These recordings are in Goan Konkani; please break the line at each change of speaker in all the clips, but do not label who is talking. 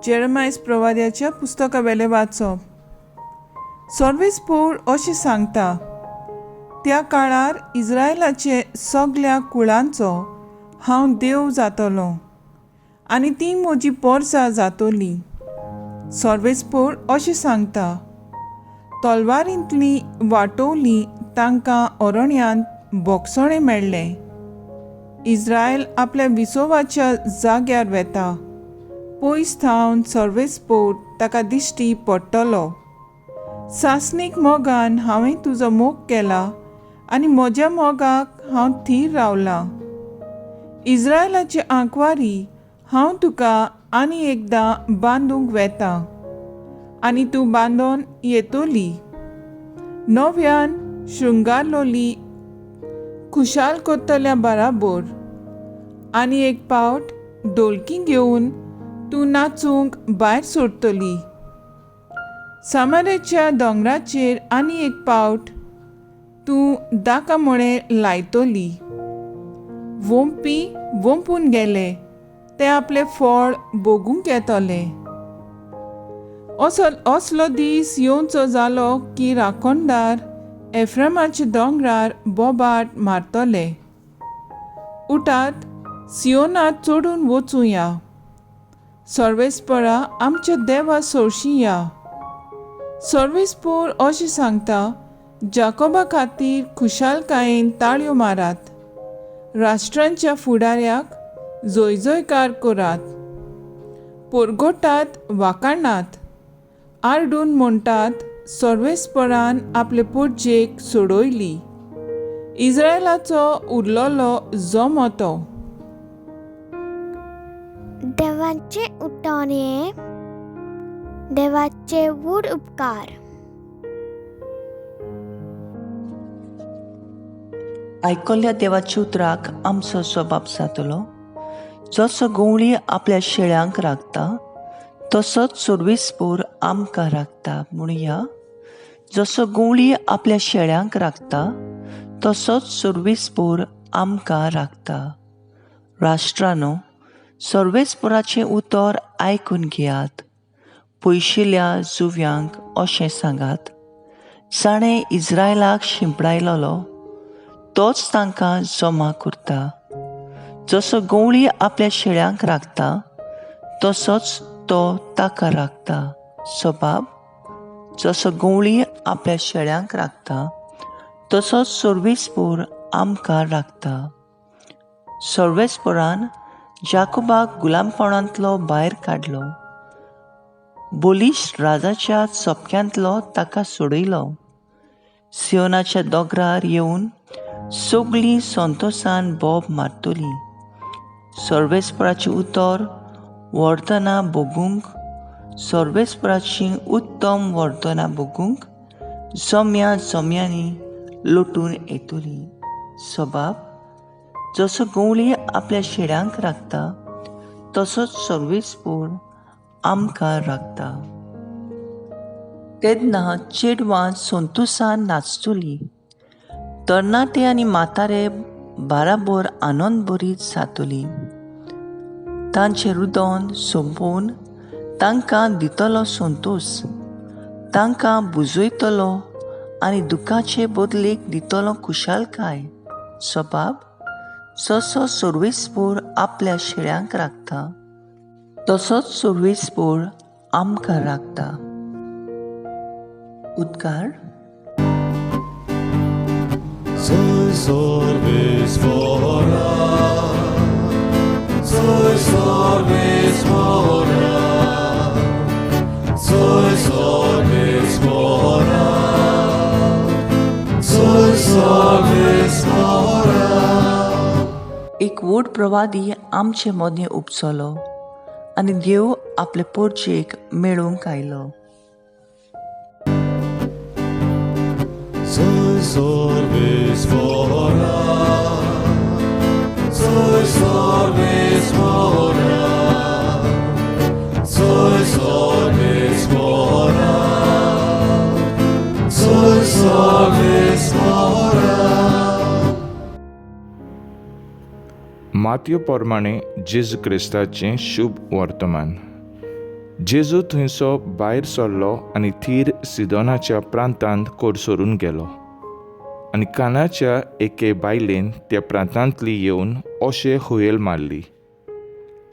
जेरमायस प्रवाद्याच्या पुस्तका वेलें वाचप. सर्वेस्पोर अशें सांगता, त्या काळार इज्रायलाचे सगल्या कुळांचो हांव देव जातलो आनी ती म्हजी पोरसां जातली. सर्वेस्पोर अशें सांगता, तलवारींतली वाटोवली तांकां अरण्यांत बोगसणें मेळ्ळें. इज्रायल आपल्या विसोवाच्या जाग्यार वेता, पयस थावन सर्वेस्पोर ताका दिश्टी पडटलो. सासणीक मोगान हांवें तुजो मोग केला आनी म्हज्या मोगाक हांव थीर रावलां. इज्रायलाचे आंकवारी हांव तुका आनी एकदां बांदूंक वेता आनी तूं बांदोन येतली. नव्यान शृंगारलोली खुशाल करतल्या बराबर आनी एक पावट डोलकी घेवन तूं नाचूंक भायर सोडटली. सामारेच्या दोंगराचेर आनी एक पावट तूं दाका मुळे लायतली. वोंपी वोंपून गेले ते आपले फळ भोगूंक येतले. असलो दीस येवचो जालो की राखणदार एफ्रेमाच्या दोंगरार बोबाट मारतले. उठात, सियोनात चडून वचुया, सर्वेस्परा आमच्या देवा सोरशी या. सर्वेस्पोर अशें सांगता, जाकोबा खातीर खुशालकायेन ताळयो मारात, राष्ट्रांच्या फुडाऱ्याक जयजयकार करात. पोरगोटात वाकाणात, आरडून म्हणटात, सर्वेस्परान आपले पोटजेक सोडयली, इज्रायलाचो उरलोलो जमो तो.
देवाचे उठोन हे देवाचे व्हड उपकार.
आयकल्ल्या देवाच्या उतराक आमचो स्वभाव जातलो. जसो गवळी आपल्या शेळ्यांक राखता तसोच सर्वेस्पोर आमकां राखता. म्हणया, जसो गवळी आपल्या शेळ्यांक राखता तसोच सर्वेस्पोर आमकां राखता. राष्ट्रानो, सर्वेस्पोराचें उतर आयकून घेयात. पयशिल्या जुव्यांक अशें सांगात, जाणें इज्रायलाक शिंपडायलोलो तोच तांकां जमा करता. जसो गवळी आपल्या शेळ्यांक राखता तसोच तो ताका राखता. सबाब, जसो गवळी आपल्या शेळ्यांक राखता तसोच सर्वेस्पोर आमकां राखता. सर्वेस्पोरान जाकोबाक गुलामपणांतलो भायर काडलो, बोलिश राजाच्या चपक्यांतलो ताका सोडयलो. सियोनाच्या दोंगरार येवन सगळीं संतोसान बोब मारतली. सर्वेस्पराचें उतर वर्तना भोगूंक, सर्वेस्पराचीं उत्तम वर्तना भोगूंक जम्या जम्यांनी लोटून येतली. सबाब, जसो गवळी आपल्या शेळ्यांक राखता तसोच सर्वेस्पोर आमकां राखता. तेन्ना चेडवां संतोसान नाचतली, तरणाटे आनी म्हातारे बाराबर आनंद बरीत जातली. तांचें रुदन सोंपोवन तांकां दितलो संतोस, तांकां बुजयतलो आनी दुखाचे बदलेक दितलो खुशालकाय. सबाब, जसो सर्वेस्पोर आपल्या शेळ्यांक राखता तसोच सर्वेस्पोर आमकां राखता. उद्गार. एक व्हड प्रवादी आमचे मदीं उपसलो आनी देव आपले पोरचेक मेळूंक आयलो.
मातयो प्रमाणे जेजू क्रिस्ताचें शुभ वर्तमान. जेजू थंयसो भायर सरलो आनी थीर सिदोनाच्या प्रांतांत कोडसरून गेलो. आनी कानाच्या एके बायलेन त्या प्रांतांतली येवन अशें हुयेल मारली,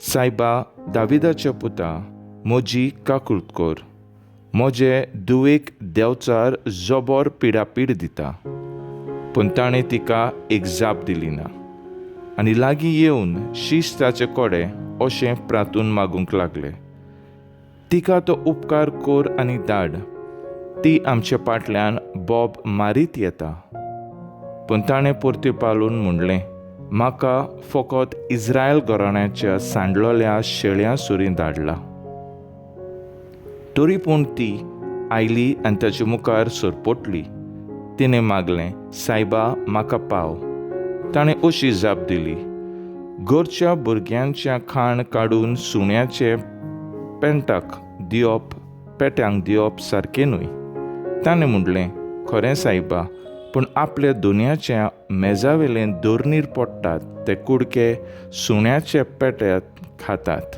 सायबा दाविदाच्या पुता, म्हजी काकूळट कर, म्हजे धुवेक देंवचार जबोर पिडापीड दिता. पूण ताणें तिका एक जाप दिली ना आनी लागीं येवन शीश ताचे कडेन अशें प्रांतून मागूंक लागले, तिका तो उपकार कर आनी धाड, ती आमचे फाटल्यान बोब मारीत येता. पूण ताणें परती पालून म्हणलें, म्हाका फकत इस्रायल घराण्याच्या सांडलोल्या शेळ्यां सुरी धाडला. तरी पूण ती आयली आनी ताचे मुखार सरपटली. तिणें मागलें, सायबा म्हाका पाव. ताणें अशी जाप दिली, घरच्या भुरग्यांचें खाण काडून सुण्याचे पेंटाक दिवप पेट्यांक दिवप सारकें न्हय. ताणें म्हणलें, खरें सायबा, पूण आपल्या दोनयाच्या मेजावेले दोर्नीर पडटात ते कुडके सुण्याचे पेट्यात खातात.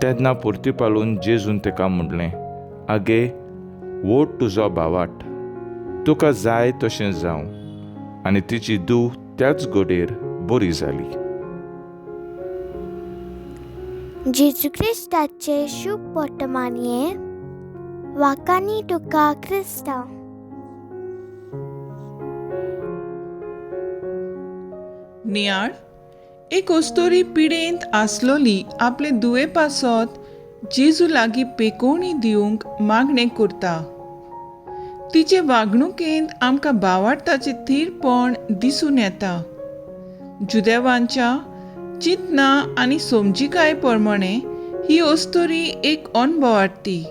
तेन्ना परती पालून जेजून ताका म्हणलें, आगे वोट तुजो भावाट, तुका जाय तशें जावं. आनी तिची धूव त्याच घडयेर बरी जाली.
जेजू क्रिस्ताचे शुभ वर्तमानये वाकानी तुका क्रिस्तांव.
नियाळ एक अस्तोरी पिडेंत आसलोली आपले दुवे पासत जेजू लागीं पेकोवणी दिवंक मागणें करता. तिचे वागणुकेंत आमकां भावार्थाचें थीरपण दिसून येता. जुदेवांच्या चिंतना आनी समजिकाय प्रमाणे ही अस्तोरी एक अणभवार्थी.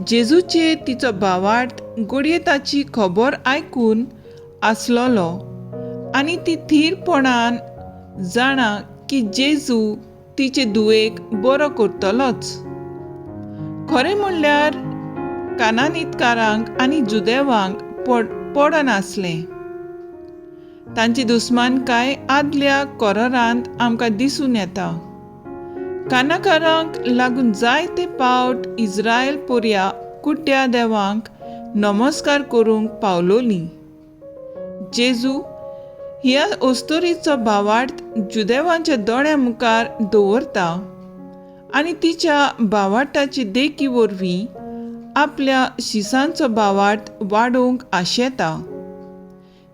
जेजूचेर तिचो भावार्थ घडये ताची खबर आयकून आसलोलो आनी ती थीरपणान जाणा की जेजू तिचे धुवेक बरो करतलोच. खरें म्हणल्यार कानानीतकारांक आनी जुदेवांक पडनासलें. तांची दुस्मानकाय आदल्या कोरारांत आमकां दिसून येता. कानाकारांक लागून जायते पावट इस्रायल पोरया कुड्ड्या देवांक नमस्कार करूंक पावलोली. जेजू ह्या अस्तोरीचो भावार्थ जुदेवांच्या दोळ्या मुखार दवरता आनी तिच्या भावार्थाची देखी वरवीं आपल्या शिसांचो भावार्थ वाडोवंक आशेता.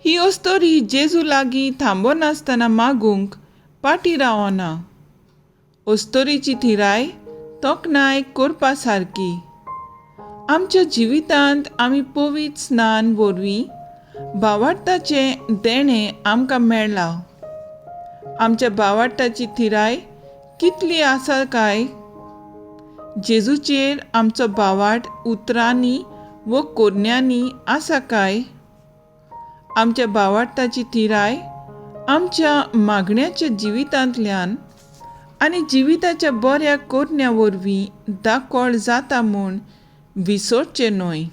ही अस्तोरी जेजू लागीं थांबनासतना मागूंक फाटीं रावना. अस्तोरीची थिराय तोखणाय करपा सारकी. आमच्या जिवितांत आमी पवित्र स्नान वरवीं भावार्थाचें देणें आमकां मेळ्ळां. आमच्या भावार्थाची थिराय कितली आसा काय? जेजूचेर आमचो भावार्थ उतरांनी व कोरण्यांनी आसा काय? आमच्या भावार्थाची थिराय आमच्या मागण्याच्या जिवितांतल्यान आनी जिविताच्या बऱ्या कोरण्या वरवीं दाखोळ जाता म्हूण विसरचें न्हय.